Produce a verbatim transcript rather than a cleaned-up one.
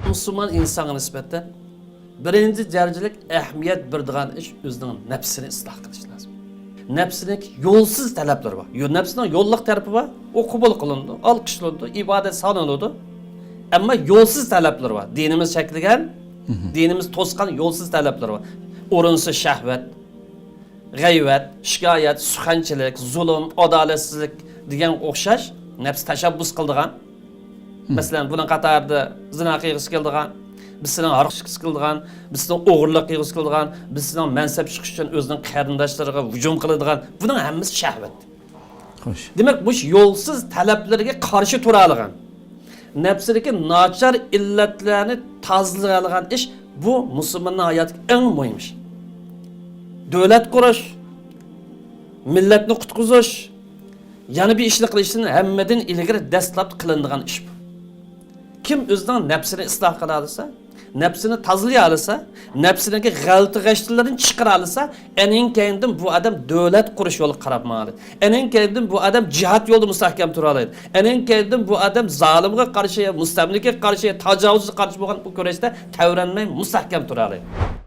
مۇسۇلمان ئىنسانغا نىسبەتەن بىرىنچى دەرىجىلىك ئەھمىيەت بېرىدىغان ئىش ئۆزىنىڭ نەپسىنى ئىسلاھ قىلىش لازىم. نەپسىنىڭ يولسىز تەلەپلىرى بار. يو-، نەپسىنىڭ يوللۇق تەرىپى بار. ئۇ قوبۇل قىلىنىدۇ، ئالقىشلىنىدۇ، ئىبادەت سانىلىدۇ. ئەمما يولسىز تەلەپلىرى بار. دىنىمىز چەكلىگەن، دىنىمىز توسقان يولسىز تەلەپلىرى بار. ئورۇنسىز شەھۋەت، غەيۋەت، شىكايەت، سۇخەنچىلىك، زۇلۇم، ئادالەتسىزلىك دېگەنگە ئوخشاش نەپس تەشەببۇس قىلىدىغان. مەسىلەن، بۇنىڭ قاتارىدا زىنا قىلغۇسى كېلىدىغان، بىرسىنىڭ ھاراق ئىچكۈسى كېلىدىغان، بىرسىنىڭ ئوغرىلىق قىلغۇسى كېلىدىغان، بىرسىنىڭ مەنسەپ چىقىش ئۈچۈن ئۆزىنىڭ قېرىنداشلىرىغا ھۇجۇم قىلىدىغان، بۇنىڭ ھەممىسى شەھۋەت. خوش. دېمەك، مۇشۇ يولسىز تەلەپلىرىگە قارشى تۇرالىغان، نەپسىدىكى ناچار ئىللەتلەرنى تازىلىيالىغان ئىش، بۇ مۇسۇلماننىڭ ھاياتىدىكى ئەڭ مۇھىم ئىش. دۆلەت قۇرۇش، مىللەتنى قۇتقۇزۇش، يەنە بىر ئىشنى قىلىشتىن ھەممىدىن ئىلگىرى دەسلەپ قىلىنىدىغان ئىش بۇ. كىم ئۆزىنىڭ نەپسىنى ئىسلاھ قىلالىسا، نەپسىنى تازىلىيالىسا، نەپسىنىڭكى غەلىتە غەشتىلىرىنى چىقىرالىسا، ئەنىڭ كەينىدىن بۇ ئادەم دۆلەت قۇرۇش يولىغا قاراپ ماڭالى. ئەنىڭ كەينىدىن بۇ ئادەم جىھاد يولىدا مۇستەھكەم تۇرالايدۇ. ئەنىڭ كەينىدىن بۇ ئادەم زالىمغا قارشى، مۇستەملىكىگە قارشى، تاجاۋۇزچىغا قارشى بولغان بۇ كۈرەشتە تەۋرەنمەي مۇستەھكەم تۇرالايدۇ.